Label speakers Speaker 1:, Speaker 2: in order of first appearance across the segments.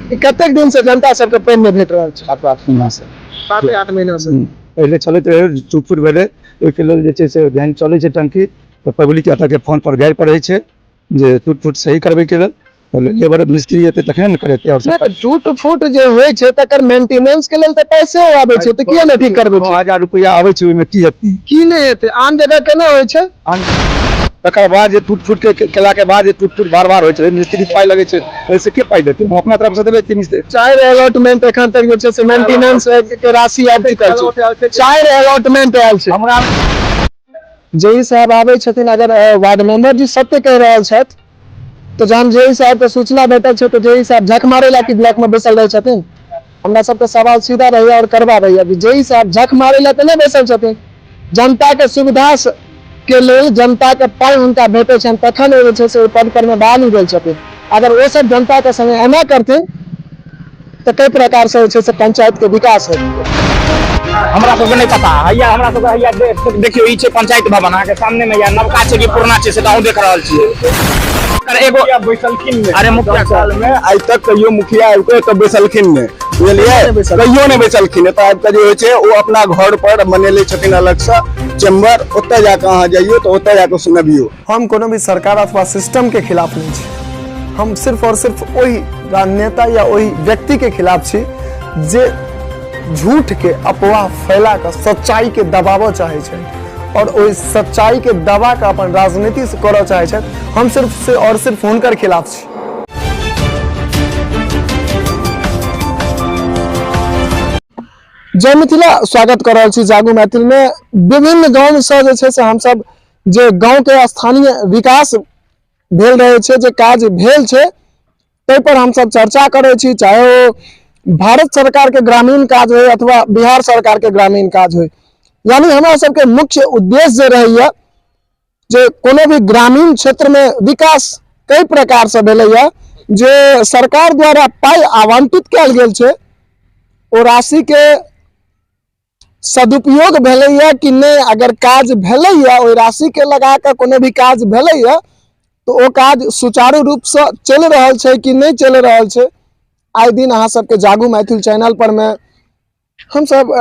Speaker 1: ई कतेक दिन से जनता सबके पानि नहि भेट रहल छै?
Speaker 2: 7-8 महीना से।
Speaker 1: 7-8 महीना से।
Speaker 2: पहिले चलैत रहै, टूट फूट भेलै, ओहिके लेल जे छै से जहन चलै छै टंकी तऽ पब्लिक एतऽके फोन पर गारि पड़ै छै जे टूट फूट सही करबैके लेल, तऽ लेबर मिस्त्री एतै तखने ने करेतै। आओर
Speaker 1: नहि, तऽ टूट फूट जे होइ छै तकर मेंटेनेंस के लेल तऽ पैसे आबै छै, तऽ किया नहि ठीक करबै छै?
Speaker 2: 9000 रुपैआ आबै छै, ओहिमे की हेतै?
Speaker 1: की नहि हेतै? आन जगह केना होइ छै?
Speaker 2: आन तकर बाद जे टूट फूट के केलाके बाद जे टूट फूट बार बार होइ छै, मिस्त्री पाइ लगै छै, ओहिसँ के पाइ देतै? हम अपना तरफसँ देबै कि मिस्त्री?
Speaker 1: 4 अलॉटमेंट एखन तक जे छै से मेंटेनेंस के राशि आबि चुकल छै। 4 अलॉटमेंट आयल छै।
Speaker 2: हमरा
Speaker 1: जेई साहब आबै छथिन, अगर वार्ड मेंबर जी सत्य कहि रहल छथि तऽ जहन जेई साहब के सूचना भेटल छै तऽ जेई साहब झक मारै ला कि ब्लॉक में बैसल रहै छथिन? हमरा सबके सवाल सीधा रहैया और करबा रहैया कि जेई साहब झक मारै ला तऽ नहि बैसल छथिन। जनता के सुविधा के लेल जनता के पाइ हुनका भेटै छनि तखन ओ जे छै से ओहि पद पर मे बहाली भेल छथिन। अगर ओ सब जनता के संगे एना करथिन तऽ कई प्रकार से जे छै से पंचायत के विकास हेतै।
Speaker 3: हमरा सबके नहि पता हैया, हमरा सबके हैया देखियौ ई छै पंचायत भवन अहाँके सामने में, या नवका छै कि पुरना छै से तऽ अहूँ देख रहल छियै। एगो
Speaker 4: मुखिया बैसलखिन नहि।
Speaker 3: अरे मुखिया
Speaker 4: 10 साल में आइ तक कहियो मुखिया आबि कऽ एतऽ बैसलखिन नहि, बुझलियै? कहियो नहि बैसलखिन। एतऽ आबि कऽ जे होइ छै ओ अपना घर पर मनेले छथिन अलगसँ चैम्बर, ओतऽ जाकऽ अहाँ जइयौ तऽ ओतऽ जाकऽ सुनबियौ।
Speaker 5: हम कोनो भी सरकार अथवा सिस्टम के खिलाफ नहीं छी, हम सिर्फ और सिर्फ ओहि राजनेता या ओहि व्यक्ति के खिलाफ छी जे झूठ के अफवाह फैला कऽ सच्चाई के दबाबऽ चाहै छै और ओहि सच्चाई के दबा कऽ अपन राजनीति से करऽ चाहै छथि। हम सिर्फ से और सिर्फ हुनकर खिलाफ छी।
Speaker 1: जय मिथिला, स्वागत कर रहल छी जागू मैथिल में। विभिन्न गांव से जे छै से हमसब जे गांव के स्थानीय विकास भेल रहे छै, जे काज भेल छै ताहि पर हमसब चर्चा करै छी, चाहे ओ भारत सरकार के ग्रामीण काज होय अथवा बिहार सरकार के ग्रामीण काज होय। यानी हमरा सबके मुख्य उद्देश्य जे रहैया जे कोनो भी ग्रामीण क्षेत्र में विकास कई प्रकार से भेलैया, जे सरकार द्वारा पाइ आवंटित कयल गेल छै ओ राशि के सदुपयोग भेलैया कि नहि। अगर काज भेलैया ओहि राशि के लगा कऽ कोनो भी काज भेलैया तऽ ओ काज सुचारू रूपसँ चलि रहल छै कि नहि चलि रहल छै। आइ दिन अहाँ सबके जागू मैथिल चैनल पर मे हमसब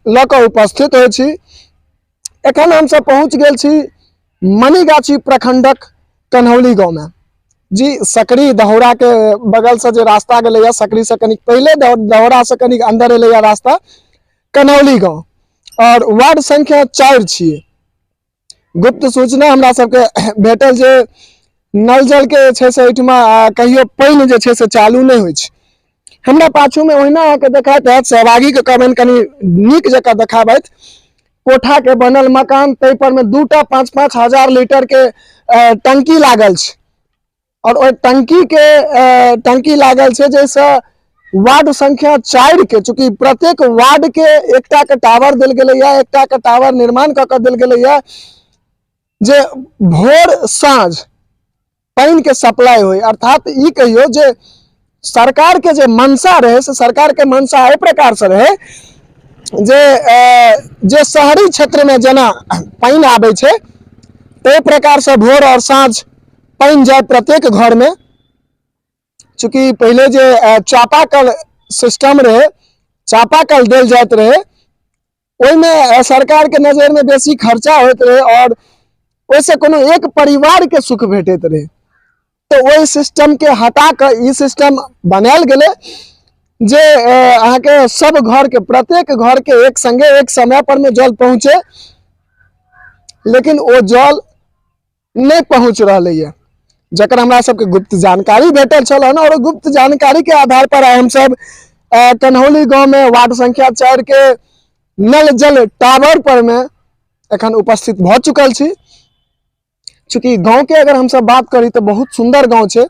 Speaker 1: लऽ कऽ उपस्थित होइ छी। एखन हमसब पहुँच गेल छी मनीगाछी प्रखंडक कन्हौली गाँव में। जी सकरी दहौरा के बगल से जे रास्ता गेलैया, सकरी से कनिक पहिले दहौरा से कनिक अंदर एलैया रास्ता कन्हौली गाँव और वार्ड संख्या 4 छियै। गुप्त सूचना हमरा सबके भेटल जे नल जल के जे छै से एहिठमा कहियो पानि जे छै से चालू नहि होइ छै। हमरा पाछू में ओहिना अहाँके देखाइत हैत, सहभागी के कहबनि कनि नीक जकाँ देखाबथि। कोठा के बनल मकान, ताहि पर में 2टा 5-5 हजार लीटर के टंकी लागल छै और ओहि टंकी के टंकी लागल छै जाहिसँ वार्ड संख्या 4 के, चूँकि प्रत्येक वार्ड के एकटा के टावर देल गेलैया, एकटा के टावर निर्माण कऽ के देल गेलैया जे भोर साँझ पानि के सप्लाई होय। अर्थात ई कहियो जे सरकार के जे मंशा रहे से सरकार के मंशा एहि प्रकार से रहे जे शहरी क्षेत्र में जेना पानि आबै छै ताहि प्रकार से भोर और साँझ पानि जाय प्रत्येक घर में। चूँकि पहिले जे चापाकल सिस्टम रहे, चापाकल देल जाइत रहे, ओहिमे सरकार के नजर में बेसी खर्चा होइत रहे और ओहिसँ कोनो एक परिवार के सुख भेटैत रहे। तऽ ओहि सिस्टम के हटा कऽ ई सिस्टम बनायल गेलै जे अहाँके सब घर के, प्रत्येक घर के एक संगे एक समय पर में जल पहुँचे, लेकिन ओ जल नहि पहुँच रहलैए, जकर हमरा सबके गुप्त जानकारी भेटल छल हन। और गुप्त जानकारी के आधार पर आइ हमसब कन्हौली गाँव में वार्ड संख्या 4 के नल जल टावर पर में एखन उपस्थित भऽ चुकल छी। चूँकि गाँव के अगर हमसब बात करी तऽ बहुत सुंदर गाँव छै,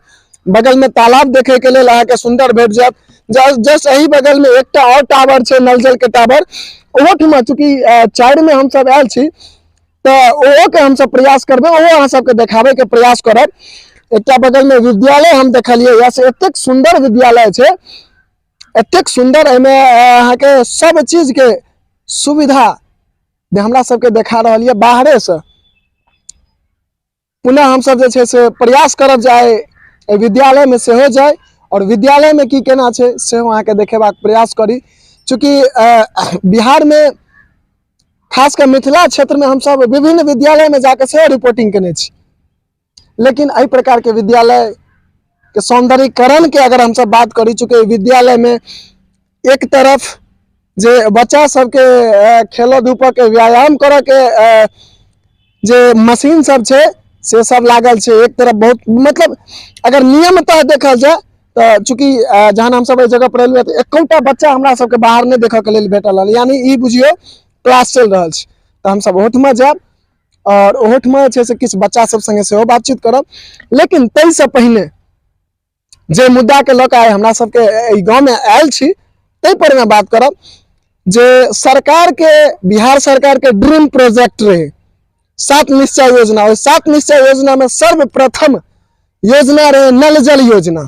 Speaker 1: बगल में तालाब देखे के लेल अहाँके सुंदर भेट जायत। जस्ट एही बगल में एकटा और टावर छै, नल जल के टावर, ओहो ठुमा चूँकि 4 में हमसब आयल छी तऽ ओहो के हमसब प्रयास करबै, ओहो अहाँ सबके देखाबै के प्रयास करब। एकटा बगल में विद्यालय हम देखलियै या से एतेक सुंदर विद्यालय छै, एतेक सुंदर, एहिमे अहाँके सब चीज के सुविधा जे हमरा सबके देखा रहल यऽ बाहरे से। पुनः हमसब जे छै से प्रयास करब जे आइ एहि विद्यालय में सेहो जाय आओर विद्यालयमे की केना छै सेहो अहाँके देखेबाक प्रयास करी। चूँकि बिहारमे खास कऽ मिथिला क्षेत्रमे हमसब विभिन्न विद्यालयमे जाकऽ सेहो रिपोर्टिंग केने छी, लेकिन एहि प्रकारके विद्यालयके सौन्दर्यीकरणके अगर हमसब बात करी, चूँकि विद्यालयमे एक तरफ जे बच्चा सबके खेलऽ धूपऽके व्यायाम करऽके जे मशीन सब छै से सब लागल छै, एक तरफ बहुत मतलब अगर नियमतः देखल जाय तऽ चूँकि जहन हमसब एहि जगह पर एलियै तऽ एकोटा बच्चा हमरा सबके बाहर नहि देखऽके लेल भेटल हन, यानी ई बुझियौ क्लास चलि रहल छै। तऽ हमसब ओहोठमा जायब आओर ओहोठमा जे छै से किछु बच्चा सब सङ्गे सेहो बातचीत करब। लेकिन ताहिसँ पहिने जे मुद्दाके लऽ कऽ आइ हमरा सबके एहि गाँवमे आयल छी ताहि पर मे बात करब जे सरकारके, बिहार सरकारके ड्रीम प्रोजेक्ट रहे सात निश्चय योजना। ओहि सात निश्चय योजनामे सर्वप्रथम योजना रहे नल जल योजना,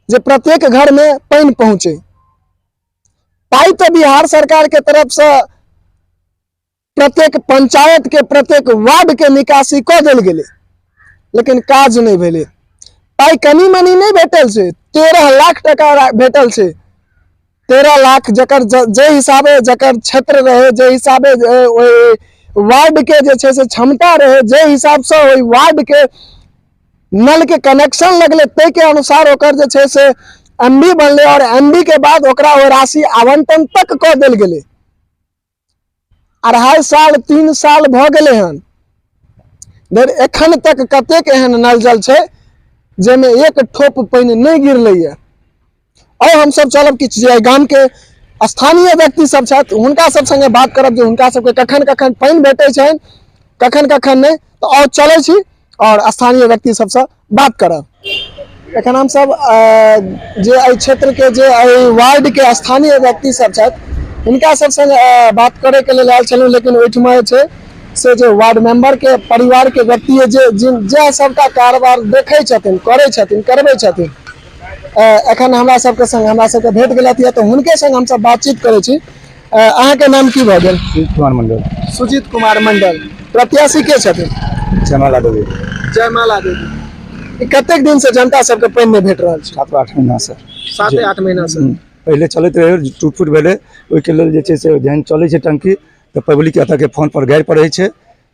Speaker 1: जे प्रत्येक घरमे पानि पहुँचे। पाइ तऽ बिहार सरकारके तरफसँ प्रत्येक पंचायत के प्रत्येक वार्ड के निकासी कऽ देल गेलै, लेकिन काज नहि भेलै। पाइ कनि मनि नहि भेटल छै, 13 लाख टका भेटल छै। 13 लाख जकर जे हिसाबे जकर क्षेत्र रहे, जे हिसाबे ओहि वार्ड के जे छै से क्षमता रहे, जे हिसाबसँ ओहि वार्ड के नल के कनेक्शन लगलै ताहिके अनुसार ओकर जे छै से एम बी बनलै और एम बी के बाद ओकरा ओ राशि आवंटन तक कऽ देल गेलै। 2.5 साल 3 साल भऽ गेलै हन, धरि एखन तक कतेक एहन नल जल छै जाहिमे एक ठोप पानि नहि गिरलैए। और हमसब चलब किछु जे गामके स्थानीय व्यक्ति सब छथि हुनका सब संगे बात करब जे हुनका सबके कखन कखन पानि भेटै छनि, कखन कखन नहि। तऽ आओर चलै छी और स्थानीय व्यक्ति सबसँ बात करब। एखन हमसब जे एहि क्षेत्रके जे एहि वार्डके स्थानीय व्यक्ति सब छथि हुनका सब संग बात करैके लेल आयल छलहुँ, लेकिन ओहिठमा जे छै से जे वार्ड मेंबरके परिवारके व्यक्ति जे जे सबटा कारोबार देखै छथिन, करै छथिन, करबै छथिन, एखन हमरा सबके संग हमरा सबके भेट गेलथि तऽ हुनके संग हमसब बातचीत करै छी। अहाँके नाम की भऽ गेल?
Speaker 2: सुजीत कुमार मंडल।
Speaker 1: सुजीत कुमार मंडल। प्रत्याशी के छथिन?
Speaker 2: जयमाला देवी।
Speaker 1: जयमाला देवी। कतेक दिन से जनता सबके पानि नहि भेट रहल छै?
Speaker 2: 7-8 महीना से।
Speaker 1: 7-8 महीना से।
Speaker 2: पहिले चलैत रहै, टूट फूट भेलै, ओहिके लेल जे छै से जहन चलै छै टंकी तऽ पब्लिक एतऽके फोन पर गारि पड़ै छै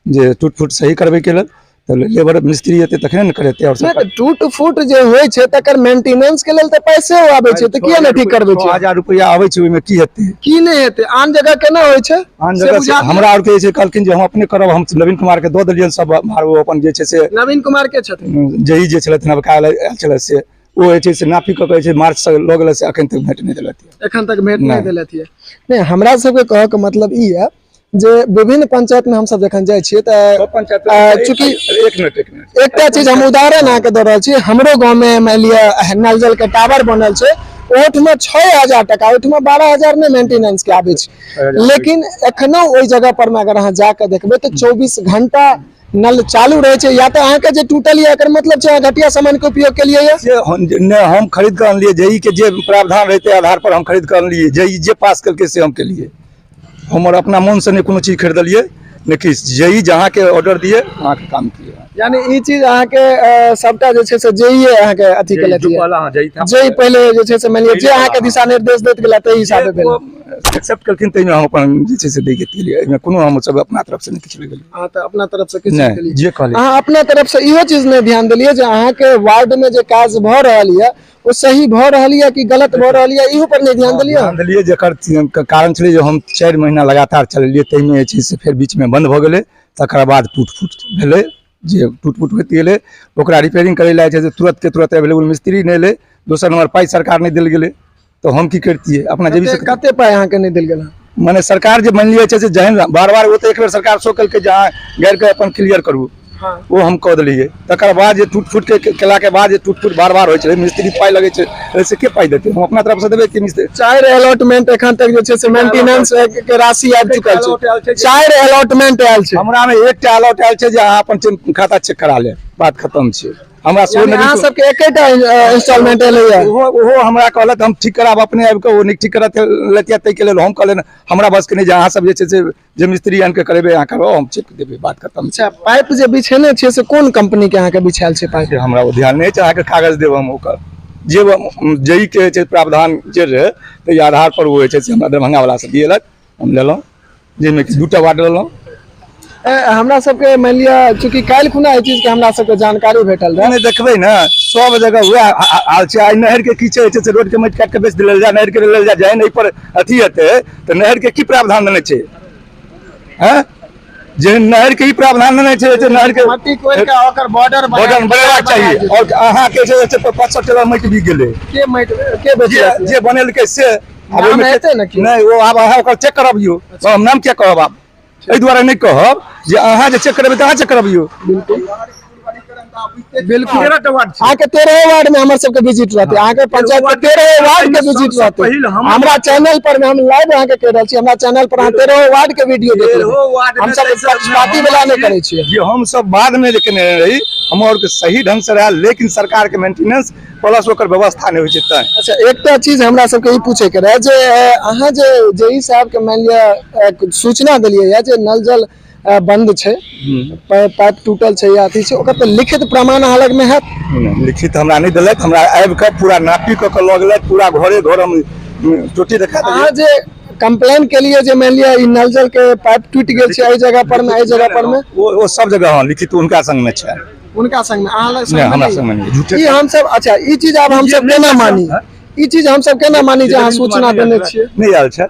Speaker 2: जे टूट फूट सही करबैके लेल, तऽ लेबर मिस्त्री एतै तखने ने करेतै। और
Speaker 1: नहि, तऽ टूट फूट जे होइ छै तकर मेंटेनेंस के लेल तऽ पैसे आबै छै, तऽ किया नहि ठीक करबै छै?
Speaker 2: 6000 रुपैआ आबै छै, ओहिमे की हेतै
Speaker 1: की नहि हेतै? आन जगह केना होइ छै?
Speaker 2: आन जगह हमरा आरके जे छै कहलखिन जे हम अपने करब, हम नवीन कुमार के दऽ देलियनि सब भार, ओ अपन जे छै से।
Speaker 1: नवीन कुमार के छथिन?
Speaker 2: जेही जे छलथि नवका आयल छलथि से ओ जे छै से नापी कऽ कहै छै मार्च से लऽ गेलै, से एखन तक भेट नहि देलथि।
Speaker 1: एखन तक भेट नहि देलथि। नहि, हमरा सबके कहऽके मतलब ई है जे विभिन्न पंचायत में हमसब जखन जाइ छियै तऽ चूँकि
Speaker 2: एक मिनट एक मिनट
Speaker 1: एकटा चीज हम उदाहरण अहाँके दऽ रहल छी। हमरो गाँव में मानि लिअ नल जल के टावर बनल छै, ओहिठमा 6000 टका, ओहिठमा 12000 नहि मेंटेनेंस के आबै छै, लेकिन एखनो ओहि जगह पर में अगर अहाँ जाके देखबै तऽ 24 घंटा नल चालू रहै छै। या तऽ अहाँके जे टूटल यऽ एकर मतलब छै अहाँ घटिया सामान के उपयोग केलियै यऽ?
Speaker 2: से नहि, हम खरीद कऽ अनलियै, जेई के जे प्रावधान रहै आधार पर हम खरीद कऽ अनलियै, जेई जे पास केलकै से हम केलियै। हमर अपना मन से नहि कोनो चीज खरीदलियै नहि किछु, जेई जहाँके ऑर्डर दिए वहाँके काम किए।
Speaker 1: यानी ई चीज अहाँके सबटा जे छै से जेई अहाँके अथी केलथि जेई पहिले जे छै से मानि लिअ जे अहाँके दिशा निर्देश दैत गेला ताहि हिसाबे भेल।
Speaker 2: एक्सेप्ट केलखिन ताहिमे हम अपन जे छै से दै के केलियै, एहिमे कोनो हम सब अपना तरफ से नहि किछु लगेलियै।
Speaker 1: अहाँ तऽ अपना तरफ से किछु नहि केलियै।
Speaker 2: जे कहलियै
Speaker 1: अहाँ अपना तरफ से इहो चीज नहि ध्यान देलियै जे अहाँके वार्ड में जे काज भऽ रहल यऽ ओ सही भऽ रहल यऽ कि गलत भऽ रहल यऽ, इहो पर नहि ध्यान देलियै?
Speaker 2: ध्यान देलियै, जकर कारण छलै जे हम 4 महीना लगातार चलेलियै, ताहिमे जे छै से फेर बीचमे बन्द भऽ गेलै, तकर बाद टूट फूट भेलै, जे टूट फूट होइत गेलै ओकरा रिपेयरिंग करै लए जे छै से तुरन्त के तुरन्त एवेलेबल मिस्त्री नहि एलै, दोसर नम्बर पाइ सरकार नहि देल गेलै, तऽ हम की करितियै अपना जेबी से?
Speaker 1: कते पाइ अहाँके नहि देल गेल?
Speaker 2: मने सरकार जे मानि लिअ छै से जहन बार बार ओ तऽ एक बेर सरकार शो केलकै जे अहाँ गाड़िके अपन क्लियर करू, ओ हम कऽ देलियै। तकर बाद जे टूट फूटके केलाके बाद जे टूट फूट बार बार होइ छै, मिस्त्री पाइ लगै छै, ओहिसँ के पाइ देतै? हम अपना तरफसँ देबै कि मिस्त्री?
Speaker 1: 4 अलॉटमेंट एखन तक जे छै से मेंटेनेंस के राशि आबि चुकल छै, 4 अलॉटमेंट आयल छै।
Speaker 2: हमरामे एकटा अलॉट आयल छै जे अहाँ अपन खाता चेक करा लेब, बात खतम छै। हमरा सेहो
Speaker 1: यानी अहाँ सबके एकेटा इंस्टॉलमेंट एलैया?
Speaker 2: ओहो हमरा कहलक हम ठीक कराब अपने आबि कऽ, ओ नहि ठीक करा लेतिया, ताहिके लेल हम कहलियनि हमरा बसके नहि जे अहाँ सब जे छै से जे मिस्त्री आनि कऽ करेबै अहाँ करबाउ, हम चेक देबै, बात खतम छै।
Speaker 1: अच्छा, पाइप जे बिछेने छियै से कोन कंपनी के अहाँके बिछायल छै पाइप?
Speaker 2: से हमरा ओ ध्यान नहि छै, अहाँके कागज देब हम ओकर। जे जेई के छै प्रावधान जे रहै ताहि आधार पर ओ जे छै से हमरा दरभंगा वाला से दिएलक, हम लेलहुँ, जाहिमे कि 2टा वार्ड लेलहुँ।
Speaker 1: हमरा सबके मानि लिअ चूँकि काल्हि खुना एहि चीजके हमरा सबके जानकारी भेटल रहै।
Speaker 2: नहि देखबै ने सब जगह वएह हाल छै। आइ नहर के की छै से रोड के माटि काटि के बेच देल जाय, नहर के लेल जाय, जहन एहि पर अथी हेतै तऽ नहर के की प्रावधान देने छै? हैं, जेहन नहर के ही प्रावधान देने छै जे नहर के
Speaker 1: मट्टी कोड़ि के ओकर बॉर्डर
Speaker 2: बॉर्डर बनेबाक चाही। और अहाँके जे छै 500 टेलर माटि बिक गेलै,
Speaker 1: के माटि के बेचलक?
Speaker 2: जे बनेलकै से आब
Speaker 1: नाम हेतै ने केओ?
Speaker 2: नहि, ओ आब अहाँ ओकर चेक करबियौ, हम नाम किया कहब? आब एहि दुआरे नहि कहब जे अहाँ जे चेक करेबै तऽ अहाँ चेक करबियौ।
Speaker 1: बिल्कुल अहाँके 13 वार्ड में हमर सबके विजिट रहते, अहाँके पंचायत के 13 वार्ड के विजिट रहते। हमरा चैनल पर में हम लाइव अहाँके कहि रहल छी, हमरा चैनल पर अहाँ 13 वार्ड के वीडियो देख लेबै। हम सब पक्षपाती वाला नहि करै छियै।
Speaker 2: जे हम सब बाद में जे केने रही हम और के सही ढंग से रहा, लेकिन सरकार के मेंटेनेंस प्लस ओकर व्यवस्था नहि होइ छै तैं।
Speaker 1: अच्छा, एकटा चीज हमरा सबके ई पूछे के रहे जे अहाँ जे जेई साहब के मानि लिअ सूचना देलियै या जे नल जल बंद छै, पाइप टूटल छै या अथी छै, ओकर तऽ लिखित प्रमाण अहाँ लग में हैत?
Speaker 2: लिखित हमरा नहि देलक, हमरा आबि कऽ पूरा नापी कऽ के लऽ गेलक, पूरा घरे घर हम टोटी देखा देलियै।
Speaker 1: अहाँ जे कंप्लेन केलियै जे मानि लिअ ई नल जल के पाइप टूटि गेल छै एहि जगह पर में, एहि जगह पर में,
Speaker 2: ओ सब जगह हँ लिखित उनका संग में छै।
Speaker 1: उनका संग में, अहाँ लग संग
Speaker 2: नहि,
Speaker 1: में
Speaker 2: हमरा
Speaker 1: नहि?
Speaker 2: संग में नहि, झूठे
Speaker 1: ई हम सब, अच्छा ई चीज आब हम सब केना मानी, ई चीज हम सब केना मानी जे अहाँ सूचना देने छियै?
Speaker 2: नहि आयल छै,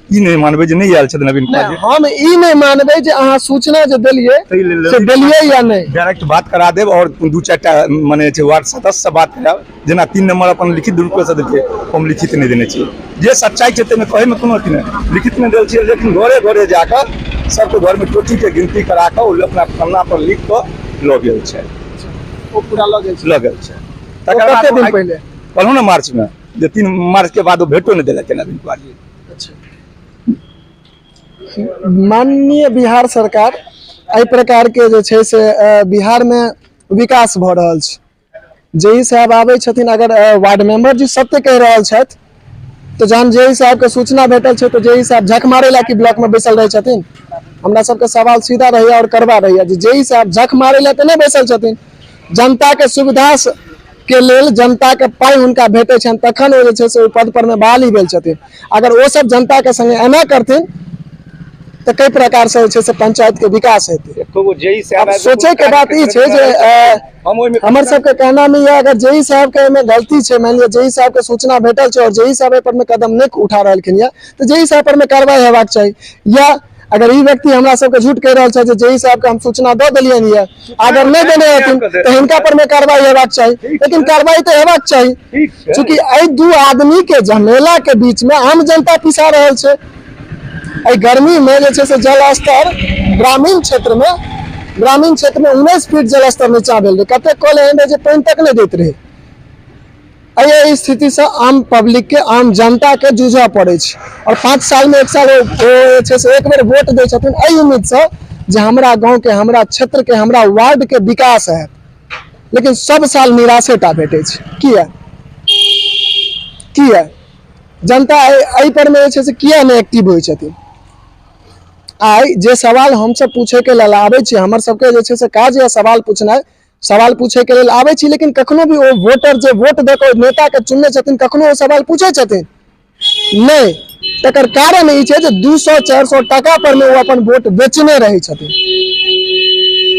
Speaker 2: ई नहि मानबै जे नहि आयल छथि नवीन कुमार जी।
Speaker 1: हम ई नहि मानबै जे अहाँ सूचना जे देलियै
Speaker 2: ताहि लेल
Speaker 1: से देलियै या नहि।
Speaker 2: डायरेक्ट बात करा देब और 2-4 टा मने छै वार्ड सदस्य से बात करायब। जेना 3 नंबर अपन लिखित रूप से देलकै, हम लिखित नहि देने छियै। जे सच्चाई छै ताहिमे कहैमे कोनो अथी नहि, लिखित नहि देल छियै, लेकिन घरे घरे जाकऽ सबके घरमे टोटी के गिनती करा कऽ ओ अपना पन्ना पर लिख कऽ लऽ गेल छै।
Speaker 1: ओ पूरा लऽ गेल छै?
Speaker 2: लऽ गेल छै।
Speaker 1: तकर बाद दिन पहिले
Speaker 2: कहलहुँ ने मार्च में, जे 3 मार्च के बाद ओ भेटो नहि देलक नवीन कुमार जी।
Speaker 1: अच्छा, माननीय बिहार सरकार एहि प्रकार के जे छै से बिहार में विकास भऽ रहल छै। जेई साहब आबै छथिन, अगर वार्ड मेंबर जी सत्य कहि रहल छथि तऽ जहन जेई साहब के सूचना भेटल छै तऽ जेई साहब झक मारै ला कि ब्लॉक में बैसल रहै छथिन? हमरा सबके सवाल सीधा रहैया और करबा रहैया जे जेई साहब झक मारै ला तऽ नहि बैसल छथिन। जनता के सुविधा के लेल जनता के पाइ हुनका भेटै छनि तखन ओ जे छै से ओहि पद पर में बहाली भेल छथिन। अगर ओ सब जनता के संगे एना करथिन तऽ कई प्रकार से जे छै से पंचायत के विकास हेतै। आब सोचे के बात ई छै जे हमर सबके कहना में यह अगर जेई साहब के एहिमे गलती छै, मानि लिअ जेई साहब के सूचना भेटल छै और जेई साहब एहि पर में कदम नहि उठा रहलखिन यऽ तऽ जेई साहब पर में कार्रवाई हेबाक चाही। या अगर ई व्यक्ति हमरा सबके झूठ कहि रहल छै जे जेई साहब के हम सूचना दऽ देलियनि यऽ, अगर नहि देने हेथिन तऽ हिनका पर में कार्रवाई हेबाक चाही, लेकिन कार्रवाई तऽ हेबाक चाही। चूँकि एहि 2 आदमी के झमेला के बीच में आम जनता पिसा रहल छै। एहि गर्मी में जे छै से जल स्तर ग्रामीण क्षेत्र में 19 फीट जल स्तर नीचा भेल रहै। कतेक कल एहन रहै जे पानि तक नहि दैत रहै। एहि स्थिति से आम पब्लिक के, आम जनता के जूझऽ पड़ै छै। और 5 साल में 1 साल ओ जे छै से एक बेर वोट दै छथिन एहि उम्मीद से जे हमरा गाँव के, हमरा क्षेत्र के, हमरा वार्ड के विकास हैत, लेकिन सब साल निराशे टा भेटै छै। किया किया जनता एहि पर में जे छै से किया नहि एक्टिव होइ छथिन? आइ जे सवाल हमसब पूछे के लेल आबै छी, हमर सबके जे छै से काज या सवाल पूछनाइ, सवाल पूछे के लेल आबै छी, लेकिन कखनो भी ओ वोटर जे वोट दऽ कऽ नेता के चुनने छथिन कखनो ओ सवाल पूछै छथिन नहि। तकर कारण ई छै जे 200-400 टाका पर में ओ अपन वोट बेचने रहै छथिन।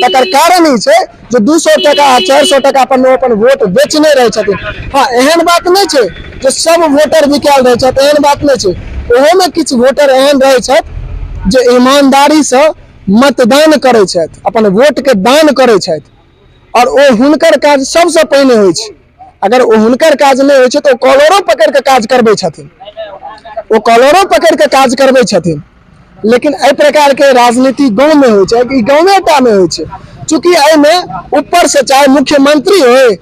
Speaker 1: तकर कारण ई छै जे 200 टाका आ 400 टाका पर में ओ अपन वोट बेचने रहै छथिन। हँ, एहन बात नहि छै जे सब वोटर बिकायल रहै छथि, एहन बात नहि छै। ओहोमे किछु वोटर एहन रहै छथि जे ईमानदारीसँ मतदान करै छथि, अपन वोटके दान करै छथि और ओ हुनकर काज सबसँ पहिने होइ छै। अगर ओ हुनकर काज नहि होइ छै तऽ ओ कॉलरो पकड़ि कऽ काज करबै छथिन, ओ कॉलरो पकड़ि कऽ काज करबै छथिन। लेकिन एहि प्रकार के राजनीति गाँव में होइ छै, ई गाँवे टा में होइ छै। चूँकि एहिमे ऊपर से चाहे मुख्यमंत्री होय,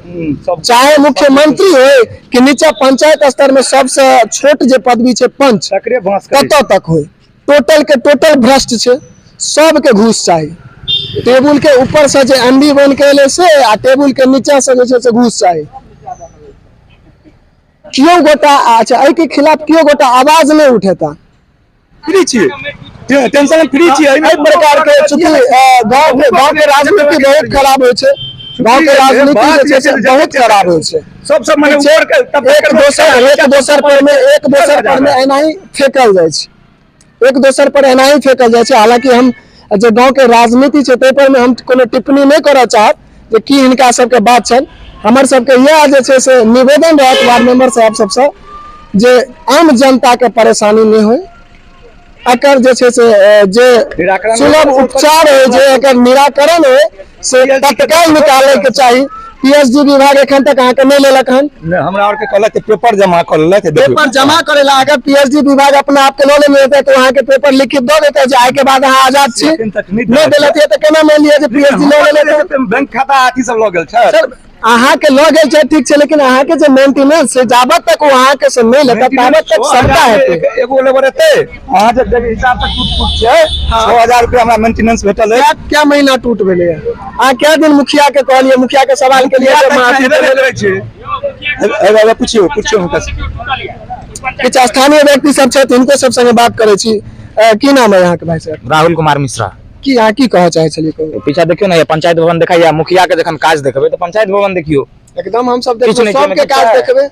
Speaker 1: चाहे मुख्यमंत्री होय कि नीचा पंचायत स्तर में सबसे छोट जे पदवी छै पंच, ततऽ तक होय, टोटल के टोटल भ्रष्ट छै, सबके घूस चाही। टेबुल के ऊपर से जे एम डी बन के एलै से, आ टेबुल के नीचा से जे छै से घूस चाही। केओ गोटा, अच्छा एहि के खिलाफ केओ गोटा आवाज नहि उठेता।
Speaker 2: फ्री छियै, टेंशन फ्री छियै।
Speaker 1: एहि प्रकार के चूँकि गाँव के राजनीति बहुत खराब होइ छै, गाँव के राजनीति जे छै से बहुत खराब होइ छै।
Speaker 2: सब सब मने ऊपर के तब
Speaker 1: एक दोसर एक दोसर पर में एक दोसर पर में एनाही फेंकल जाइ छै, एक दोसर पर एनाही फेंकल जाइ छै। हालांकि हम जे गांव के राजनीति छै ताहि पर में हम कोनो टिप्पणी नहि करऽ चाहब जे की हिनका सबके बात छनि। हमर सबके इएह जे छै से निवेदन रहत वार्ड मेंबर साहब सबसँ जे आम जनता के परेशानी नहि होइ, एकर जे छै से जे सुलभ उपचार होइ, जे एकर निराकरण होइ से तत्काल निकालै के चाही। पीएचडी विभाग एखन तक अहाँके नहि लेलक हन।
Speaker 2: हमरा आर के कहलक कि पेपर जमा कऽ लेलक,
Speaker 1: पेपर जमा करे ला अगर पीएचडी विभाग अपना आप के लऽ लेने हेतै तऽ अहाँके पेपर लिखित दऽ देतै जे आइ के बाद अहाँ आजाद छी। नहि देलक तऽ केना मानि लिअ जे पीएचडी लऽ लेलक?
Speaker 2: बैंक खाता अथी सब लऽ गेल छै
Speaker 1: सर, अहाँके लऽ गेल छै ठीक छै, लेकिन अहाँके जे मेंटेनेंस छै जाबत तक ओ अहाँके से नहि लेतै ताबत तक सबटा हेतै।
Speaker 2: एगो लेबर एतै अहाँ जे हिसाब से टूट फूट छै 6000 रुपया हमरा मेंटेनेंस भेटल है।
Speaker 1: क्या महीना टूट भेलै? अहाँ क्या दिन मुखिया के कहलियै, मुखिया के सवाल के लिए?
Speaker 2: पूछियो पूछियो हुनका।
Speaker 1: किछु स्थानीय व्यक्ति सब छथि, हिनको सब संगे बात करै छी। की नाम है अहाँके भाई साहब?
Speaker 3: राहुल कुमार मिश्रा।
Speaker 1: की अहाँ की कहऽ चाहै छलियै? कहू।
Speaker 3: पीछा देखियौ ने, पंचायत भवन देखाइया, मुखिया के जखन काज देखबै तऽ पंचायत भवन देखियौ।
Speaker 1: एकदम हम सब देखबै, सबके काज देखबै।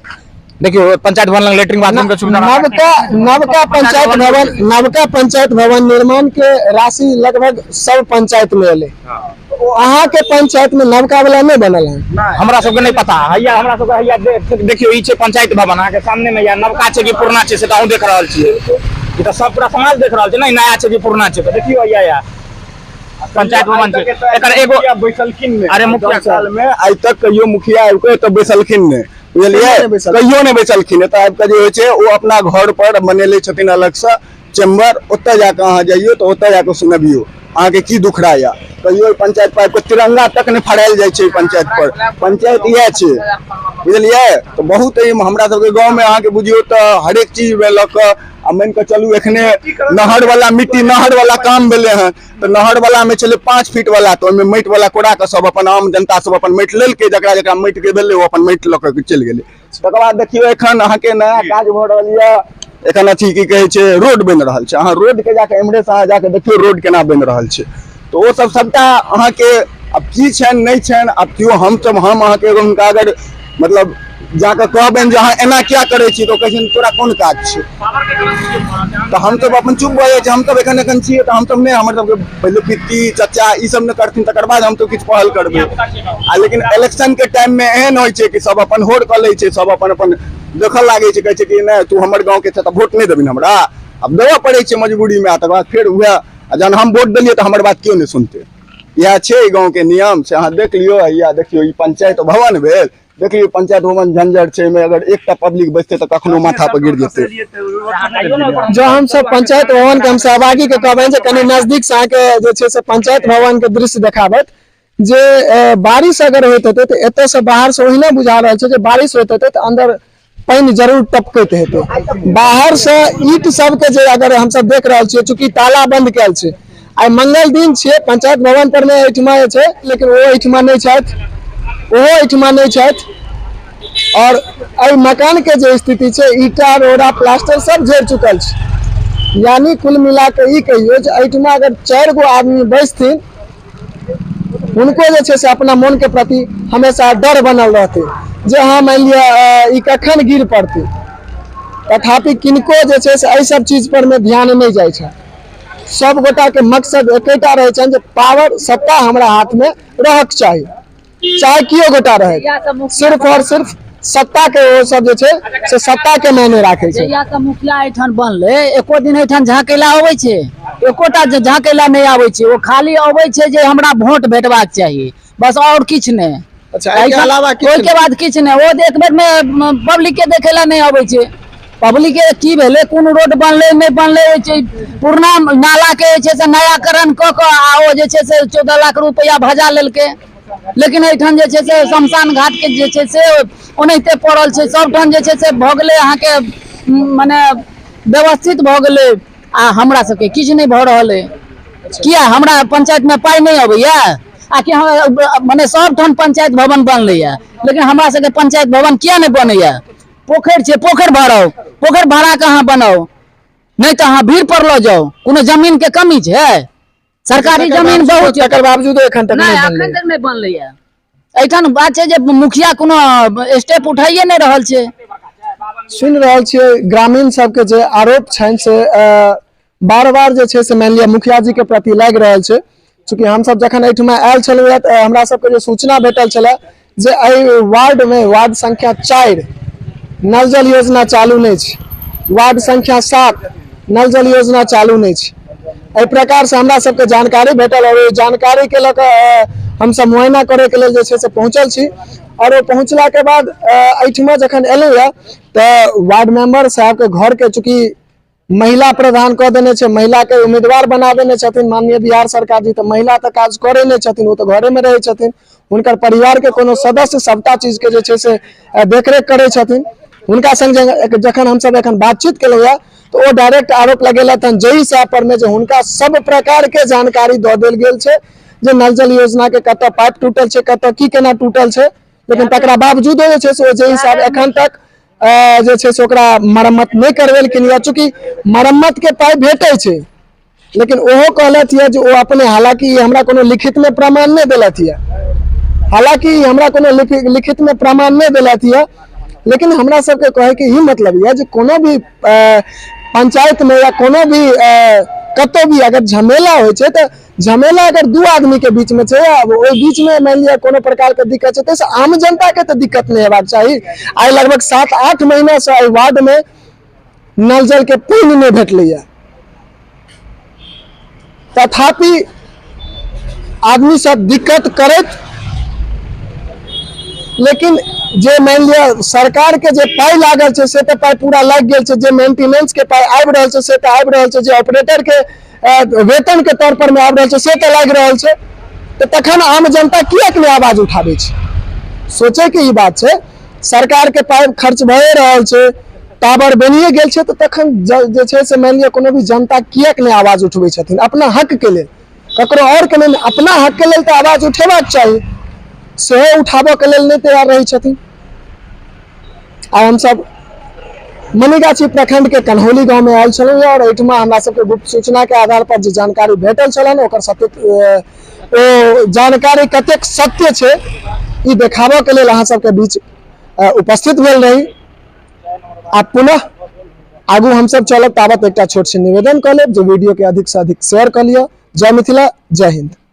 Speaker 3: देखियौ पंचायत भवन लग लेटरिन बाथरूम के सुविधा।
Speaker 1: नवका पंचायत भवन, नवका पंचायत भवन निर्माण के राशि लगभग सब पंचायत में एलै। अहाँ के पंचायत में नवका वाला नहीं बनल है?
Speaker 3: हमरा सबके नहीं पता हैया, हमरा सबके हैया देखियौ ई छै पंचायत भवन अहाँ के सामने में, या नवका छै कि पुरना छै से तऽ अहूँ देख रहल छियै, ई तऽ सब पूरा समाज देख रहल छै, नहीं नया छै कि पुरना छै। तऽ देखियौ हैया या पंचायत भवन छै, एकर एगो
Speaker 4: बैसलखिन नहि।
Speaker 3: अरे मुखिया
Speaker 4: साल में आइ तक कहियो मुखिया आबि कऽ एतऽ बैसलखिन नहि, बुझलियै? कहियो नहि बैसलखिन। एतऽ आबि कऽ जे होइ छै ओ अपना घर पर मनेले छथिन अलगसँ चैम्बर, ओतऽ जाकऽ अहाँ जइयौ तऽ ओतऽ जाकऽ सुनबियौ अहाँके की दुखड़ा यऽ। कहियो पंचायत पर आबि कऽ तिरंगा तक नहि फहरायल जाइ छै पंचायत पर, पंचायत इएह छै, बुझलियै? तऽ बहुत एहिमे हमरा सबके गाँवमे अहाँके बुझियौ तऽ हरेक चीजमे लऽ कऽ आ मानि कऽ चलू एखने नहर वाला मिट्टी नहर वाला काम भेलै हन तऽ नहर वाला मे छलै 5 फीट वाला, तऽ ओहिमे माटि वाला कोड़ा कऽ सब अपन आम जनता सब अपन माटि लेलकै, जकरा जकरा माटि के भेलै ओ अपन माटि लऽ कऽ चलि गेलै। तकर बाद देखियौ एखन अहाँके नया काज भऽ रहल यऽ, एखन अथी की कहै छै रोड बनि रहल छै। अहाँ रोड के जाकऽ एम्हरे से अहाँ जाकऽ देखियौ रोड केना बनि रहल छै। तऽ ओ सब सबटा अहाँके आब की छनि नहि छनि आब केओ हमसब हम अहाँके एगो हुनका अगर मतलब जाकऽ कहबनि जे अहाँ एना किया करै छी तऽ ओ कहै छथिन तोरा कोन काज छै। तऽ हमसब अपन चुप भऽ जाइ छी। हमसब एखन एखन छियै तऽ हमसब नहि, हमर सबके पहिले पित्ती चचा ई सब नहि करथिन तकर बाद हमसब किछु पहल करबै। आ लेकिन इलेक्शन के टाइम मे एहन होइ छै कि सब अपन होर कऽ लै छै, सब अपन अपन देखऽ लागै छै, कहै छै कि नहि तू हमर गाँव के छै तऽ वोट नहि देबही हमरा, आब देबऽ पड़ै छै मजबूरी मे। आ तकर बाद फेर उएह, आ जहन हम वोट देलियै तऽ हमर बात केओ नहि सुनतै। इएह छै गाँव के नियम, से अहाँ देख लियौ। इएह देखियौ ई पंचायत भवन भेल, देख लियौ पंचायत भवन झंझट छै, एहिमे अगर एकटा पब्लिक बैसतै तऽ कखनो माथा पर गिर जेतै।
Speaker 1: जो हम सब पंचायत भवन के हम सहभागी के कहबनि जे कनि नजदीक से अहाँके जे छै से पंचायत भवन के दृश्य देखाबत जे बारिश अगर होइत हेतै तऽ एतऽ से बाहर से ओहिना बुझा रहल छै जे बारिश होइत हेतै तऽ अंदर पानि जरूर टपकैत हेतै। बाहर से ईट सबके जे अगर हमसब देख रहल छियै, चूँकि ताला बंद कयल छै, आइ मंगल दिन छियै, पंचायत भवन पर मे एहिठमा जे छै, लेकिन ओ एहिठमा नहि छथि, ओहो एहिठमा नहि छथि। और एहि मकान के जे स्थिति छै, ईटा रोड़ा प्लास्टर सब झड़ि चुकल छै। यानी कुल मिला के ई कहियौ जे एहिठमा अगर 4 गो आदमी बैसथिन हुनको जे छै से अपना मन के प्रति हमेशा डर बनल रहतै जे हाँ मानि लिअ ई कखन गिर पड़तै। तथापि किनको जे छै से एहि सब चीज पर मे ध्यान नहि जाइ छै। सब गोटा के मकसद एकेटा रहै छनि जे पावर सत्ता हमरा हाथ मे रहक चाही, चाहे कियो गोटा रहे, सिर्फ और सिर्फ सत्ता के ओ सब जे छै से सत्ता के मायने राखे छै।
Speaker 6: जहिया से मुखिया एहिठाम बनलै एको दिन एहिठाम झाँकैला अबै छै, एकोटा झाँकैला नहि आबै छै। ओ खाली अबै छै जे हमरा वोट भेटबाक चाही, बस, और किछु नहि।
Speaker 1: अच्छा, एहिके अलावा किछु
Speaker 6: ओहिके बाद किछु नहि। ओ एक बेर मे पब्लिक के देखै ला नहि अबै छै। पब्लिक के की भेलै, कोन रोड बनलै नहि बनलै, छै पुरना नाला के जे छै से नयाकरण कऽ कऽ आ ओ जे छै से 14 लाख रुपैआ भजा लेलकै, लेकिन एहिठाम जे छै से शमशान घाट के जे छै से ओनाहिते पड़ल छै। सबठाम जे छै से भऽ गेलै अहाँके मने व्यवस्थित भऽ गेलै, आ हमरा सबके किछु नहि भऽ रहल अइ। किया हमरा पंचायत मे पाइ नहि अबैया? आ कि हम मने सबठाम पंचायत भवन बनलैया, लेकिन हमरा सबके पंचायत भवन किया नहि बनैया? पोखरि छै, पोखरि भराउ, पोखरि भरा कऽ अहाँ बनाउ, नहि तऽ अहाँ भीड़ पर लऽ जाउ। कोनो जमीन के कमी छै? सरकारी जमीन बहुत छै,
Speaker 1: तकर बावजूदो एखन तक
Speaker 6: नहि, एखन तक नहि बनलैया। एहिठाम बात छै जे मुखिया कोनो स्टेप उठाइए नहि रहल छै।
Speaker 1: सुनि रहल छियै ग्रामीण सबके जे आरोप छनि से बार बार जे छै से मानि लिअ मुखिया जी के प्रति लागि रहल छै। चूँकि हमसब जखन एहिठमा आयल छलहुँ तऽ हमरा सबके जे सूचना भेटल छलै जे एहि वार्ड में वार्ड संख्या 4 नल जल योजना चालू नहि छै, वार्ड संख्या 7 नल जल योजना चालू नहि छै। एहि प्रकार से हमरा सबके जानकारी भेटल और ओहि जानकारी के लऽ कऽ हमसब मुआयना करे के लेल जे छै से पहुँचल छी। और ओ पहुँचला के बाद एहिठमा जखन एलहुँ तऽ वार्ड मेंबर साहब के घर के चूँकि महिला प्रधान कऽ देने छै, महिला के उम्मीदवार बना देने छथिन माननीय बिहार सरकार जी, तऽ महिला तऽ काज करै नहि छथिन, ओ तऽ घरे में रहै छथिन, हुनकर परिवार के कोनो सदस्य सबटा चीज के जे छै से देखरेख करै छथिन। हुनका संग जखन हमसब एखन बातचीत केलहुँ हँ तऽ ओ डायरेक्ट आरोप लगेलथि हन जेई साहब पर में जे हुनका सब प्रकार के जानकारी दऽ देल गेल छै जे नल जल योजना के कतऽ पाइप टूटल छै, कतऽ की केना टूटल छै, लेकिन तकरा बावजूदो जे छै से ओ जेई साहब एखन तक जे छै से ओकरा मरम्मत नहि करवेलखिन या चूँकि मरम्मत के पाइ भेटै छै, लेकिन ओहो कहलथि यऽ जे ओ अपने, हालांकि हमरा कोनो लिखित में प्रमाण नहि देलथि यऽ, हालांकि हमरा कोनो लिखित में प्रमाण नहि देलथि यऽ, लेकिन हमरा सबके कहै के ई मतलब यऽ जे कोनो भी पंचायत में या कोनो भी कतौ भी अगर झमेला होइ छै तऽ झमेला अगर दू आदमी के बीच में छै, ओहि बीच में मानि लिअ कोनो प्रकार के दिक्कत छै, ताहिसँ आम जनता के तऽ दिक्कत नहि हेबाक चाही। आइ लगभग 7-8 महीना से एहि वार्ड में नल जल के पानि नहि भेटलैया, तथापि आदमी सब दिक्कत करैत, लेकिन जे मानि लिअ सरकार के जे पाइ लागल छै से तऽ पाइ पूरा लागि गेल छै, जे मेंटेनेंस के पाइ आबि रहल छै से तऽ आबि रहल छै, जे ऑपरेटर के वेतन के तौर पर में आबि रहल छै से तऽ लागि रहल छै, तऽ तखन आम जनता किएक नहि आवाज उठाबै छै? सोचै के ई बात छै। सरकार के पाइ खर्च भए रहल छै, टावर बनिए गेल छै, तऽ तखन जे छै से मानि लिअ कोनो भी जनता किएक नहि आवाज उठबै छथिन अपना हक के लेल? ककरो और के लेल, अपना हक के लेल तऽ आवाज उठेबाक चाही, सेहो उठाबऽ के लेल नहि तैयार रहै छथिन। आइ हमसब मनीगाछी प्रखंड के कन्हौली गांव में आयल छलहुँ और एहिठमा हमरा सबके गुप्त सूचना के आधार पर जे जानकारी भेटल छलनि ओकर सत्य, ओ जानकारी कतेक सत्य छै ई देखाबऽ के लेल अहाँ सबके बीच उपस्थित भेल रही। आ पुनः आगू हमसब चलब, ताबत एकटा छोट सन निवेदन कऽ लेब जे वीडियो के अधिक से अधिक शेयर कऽ लिअ। जय मिथिला, जय हिंद।